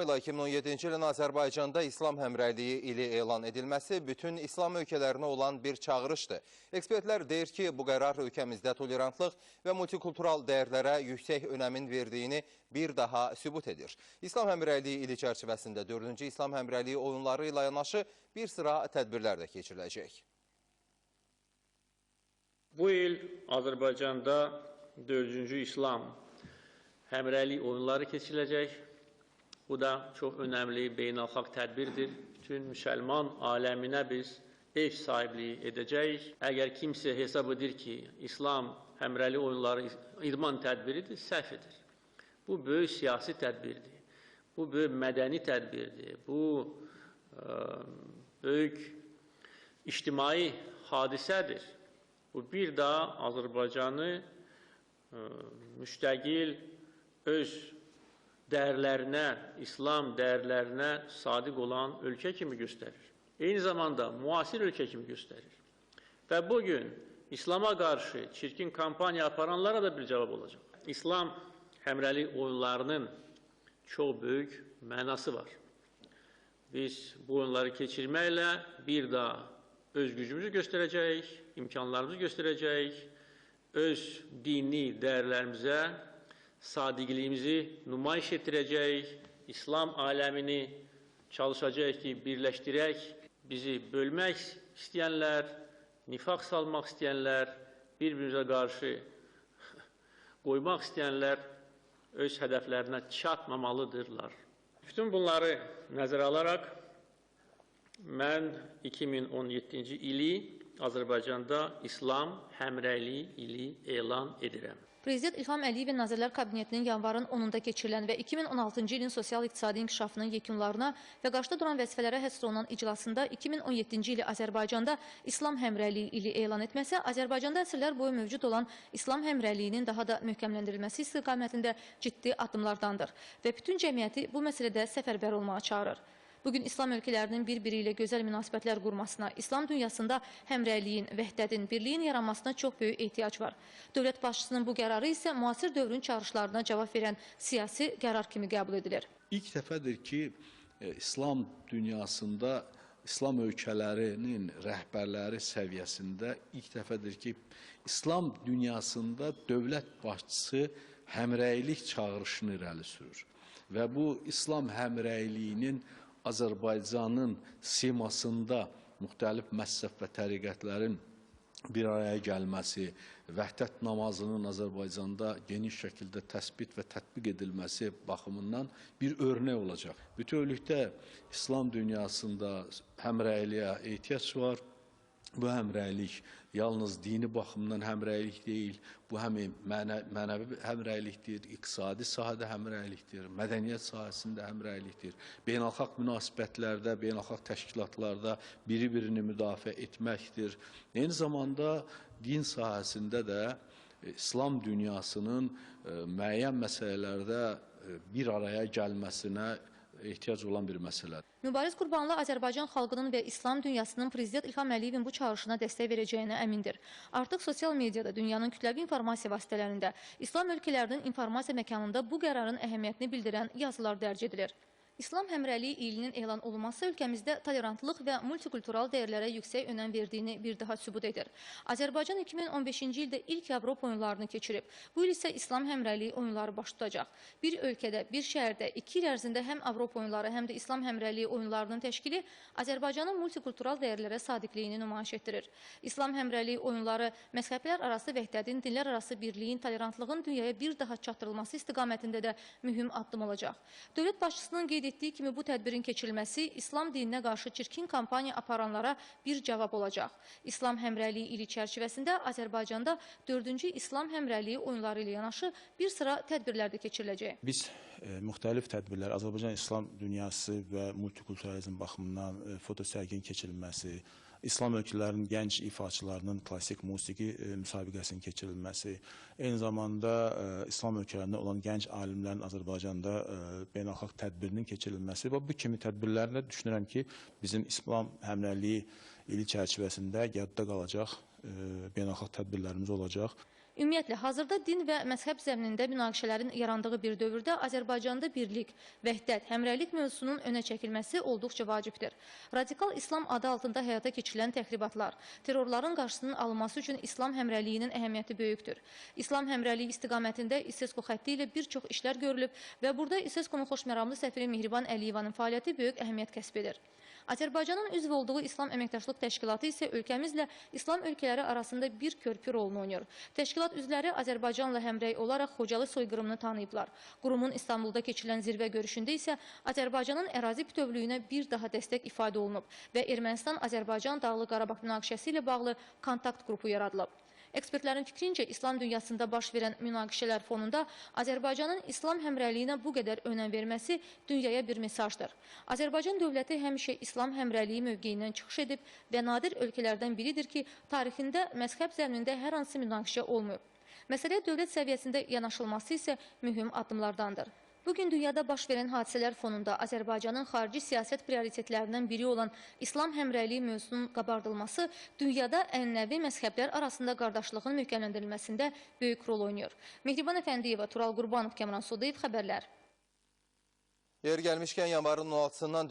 İlə 2017-ci ilin Azərbaycanda İslam Həmrəyliyi ili elan edilməsi bütün İslam ölkələrinə olan bir çağırışdır. Ekspertlər deyir ki, bu qərar ölkəmizdə tolerantlıq və multikultural dəyərlərə yüksək önəmin verdiyini bir daha sübut edir. İslam Həmrəyliyi ili çərçivəsində 4-cü İslam Həmrəyliyi oyunları ilə yanaşı bir sıra tədbirlər də keçiriləcək. Bu il Azərbaycanda 4-cü İslam Həmrəylik oyunları keçiriləcək. Bu da çox önəmli beynəlxalq tədbirdir. Bütün müsəlman aləminə biz ev sahibliyi edəcəyik. Əgər kimsə hesab edir ki, İslam Həmrəylik oyunları idman tədbiridir, səhv edir. Bu böyük siyasi tədbirdir. Bu böyük mədəni tədbirdir. Bu böyük ictimai hadisədir. Bu bir daha Azərbaycanı müstəqil öz dəyərlərinə, İslam dəyərlərinə sadiq olan ölkə kimi göstərir. Eyni zamanda müasir ölkə kimi göstərir. Və bugün İslama qarşı çirkin kampaniya aparanlara da bir cavab olacaq. İslam Həmrəylik oyunlarının çox böyük mənası var. Biz bu oyunları keçirməklə bir daha öz gücümüzü göstərəcəyik, imkanlarımızı göstərəcəyik, öz dini dəyərlərimizə sadiqliyimizi nümayiş etdirəcəyik, İslam aləmini çalışacağıq ki, birləşdirək, bizi bölmək istəyənlər, nifaq salmaq istəyənlər, bir-birimizə qarşı qoymaq istəyənlər öz hədəflərinə çatmamalıdırlar. Bütün bunları nəzərə alaraq mən 2017-ci ili Azərbaycanda İslam Həmrəyliyi ili elan edirəm. Prezident İlham Əliyevin Nazirlər Kabinetinin yanvarın 10-da keçirilən və 2016-cı ilin sosial-iqtisadi inkişafının yekunlarına və qarşıda duran vəzifələrə həsr olunan iclasında 2017-ci ili Azərbaycanda İslam Həmrəyliyi ili elan etməsi Azərbaycanda əsrlər boyu mövcud olan İslam həmrəyliyinin daha da möhkəmləndirilməsi istiqamətində ciddi addımlardandır və bütün cəmiyyəti bu məsələdə səfərbər olmağa çağırır. Bugün İslam ölkələrinin bir-biri ilə gözəl münasibətlər qurmasına, İslam dünyasında həmrəyliyin, vəhdətin, birliyin yaranmasına çox böyük ehtiyac var. Dövlət başçısının bu qərarı isə müasir dövrün çağırışlarına cavab verən siyasi qərar kimi qəbul edilir. İlk dəfədir ki, İslam dünyasında İslam ölkələrinin rəhbərləri səviyyəsində ilk dəfədir ki, İslam dünyasında dövlət başçısı həmrəylik çağırışını irəli sürür. Və bu İslam həmrəyliyinin Azərbaycanın simasında müxtəlif məzhəb və təriqətlərin bir araya gəlməsi, vəhdət namazının Azərbaycanda geniş şəkildə təsbit və tətbiq edilməsi baxımından bir örnək olacaq. Bütövlükdə İslam dünyasında həmrəyliyə ehtiyac var. Bu həmrəylik yalnız dini baxımdan həmrəylik deyil, bu həm mənəvi həmrəylikdir, iqtisadi sahədə həmrəylikdir, mədəniyyət sahəsində həmrəylikdir, beynəlxalq münasibətlərdə, beynəlxalq təşkilatlarda biri-birini müdafiə etməkdir. Eyni zamanda din sahəsində də İslam dünyasının müəyyən məsələlərdə bir araya gəlməsinə ehtiyac olan bir məsələdir. Mübariz Qurbanlı Azərbaycan xalqının və İslam dünyasının Prezident İlham Əliyevin bu çağırışına dəstək verəcəyinə əmindir. Artıq sosial mediada, dünyanın kütləvi informasiya vasitələrində, İslam ölkələrinin informasiya məkanında bu qərarın əhəmiyyətini bildirən yazılar dərc edilir. İslam Həmrəyliyi ilinin elan olunması ölkəmizdə tolerantlıq və multikultural dəyərlərə yüksək önəm verdiyini bir daha sübut edir. Azərbaycan 2015-ci ildə ilk Avropa oyunlarını keçirib. Bu il isə İslam Həmrəyliyi oyunları baş tutacaq. Bir ölkədə, bir şəhərdə 2 il ərzində həm Avropa oyunları, həm də İslam Həmrəyliyi oyunlarının təşkili Azərbaycanın multikultural dəyərlərə sadiqliyini nümayiş etdirir. İslam Həmrəyliyi oyunları məzhəblər arası vəhdətin, dinlər arası birliyin, tolerantlığın dünyaya bir daha çatdırılması istiqamətində də mühüm addım olacaq. Dövlət başçısının qeyd etdiyi kimi bu tədbirin keçirilməsi İslam dininə qarşı çirkin kampaniya aparanlara bir cavab olacaq. İslam Həmrəyliyi ili çərçivəsində Azərbaycanda 4-cü İslam Həmrəyliyi oyunları ilə yanaşı bir sıra tədbirlər də keçiriləcək. Biz müxtəlif tədbirlər, Azərbaycan İslam dünyası və multikulturalizm baxımından fotosərginin keçirilməsi, İslam ölkələrinin gənc ifaçılarının klassik musiqi müsabiqəsinin keçirilməsi, eyni zamanda İslam ölkələrində olan gənc alimlərin Azərbaycanda beynəlxalq tədbirinin keçirilməsi və bu kimi tədbirlərlə düşünürəm ki, bizim İslam Həmrəyliyi ili çərçivəsində yadda qalacaq beynəlxalq tədbirlərimiz olacaq. Ümumiyyətlə, hazırda din və məzhəb zəminində münaqişələrin yarandığı bir dövrdə Azərbaycanda birlik, vəhdət, həmrəylik mövzusunun önə çəkilməsi olduqca vacibdir. Radikal İslam adı altında həyata keçirilən təxribatlar, terrorların qarşısının alınması üçün İslam həmrəyliyinin əhəmiyyəti böyükdür. İslam həmrəyliyi istiqamətində İSESKO xətti ilə bir çox işlər görülüb və burada İSESKO-nun xoşməramlı səfiri Mehriban Əliyevanın fəaliyyəti böyük əhəmiyyət kəsb edir. Azərbaycanın üzv olduğu İslam Əməkdaşlıq Təşkilatı isə ölkəmizlə İslam ölkələri arasında bir körpü rolunu oynayır. Təşkilat üzvləri Azərbaycanla həmrəy olaraq Xocalı soyqırımını tanıyıblar. Qurumun İstanbulda keçirilən zirvə görüşündə isə Azərbaycanın ərazi bütövlüyünə bir daha dəstək ifadə olunub və Ermənistan-Azərbaycan Dağlıq Qarabağ münaqişəsi ilə bağlı kontakt qrupu yaradılıb. Ekspertlərin fikrincə, İslam dünyasında baş verən münaqişələr fonunda Azərbaycanın İslam həmrəyliyinə bu qədər önəm verməsi dünyaya bir mesajdır. Azərbaycan dövləti həmişə İslam həmrəyliyi mövqeyindən çıxış edib və nadir ölkələrdən biridir ki, tarixində məzhəb zəminində hər hansı münaqişə olmayıb. Məsələyə dövlət səviyyəsində yanaşılması isə mühüm addımlardandır. Bugün dünyada baş verən hadisələr fonunda Azərbaycanın xarici siyasət prioritetlərindən biri olan İslam həmrəyliyi mövzusunun qabardılması dünyada ənənəvi məzhəblər arasında qardaşlığın möhkəmləndirilməsində böyük rol oynayır. Mehriban Əfəndiyeva, Tural Qurbanov, Kəmran Sodayev, xəbərlər. Yer gəlmişkən yanvarın 16-sından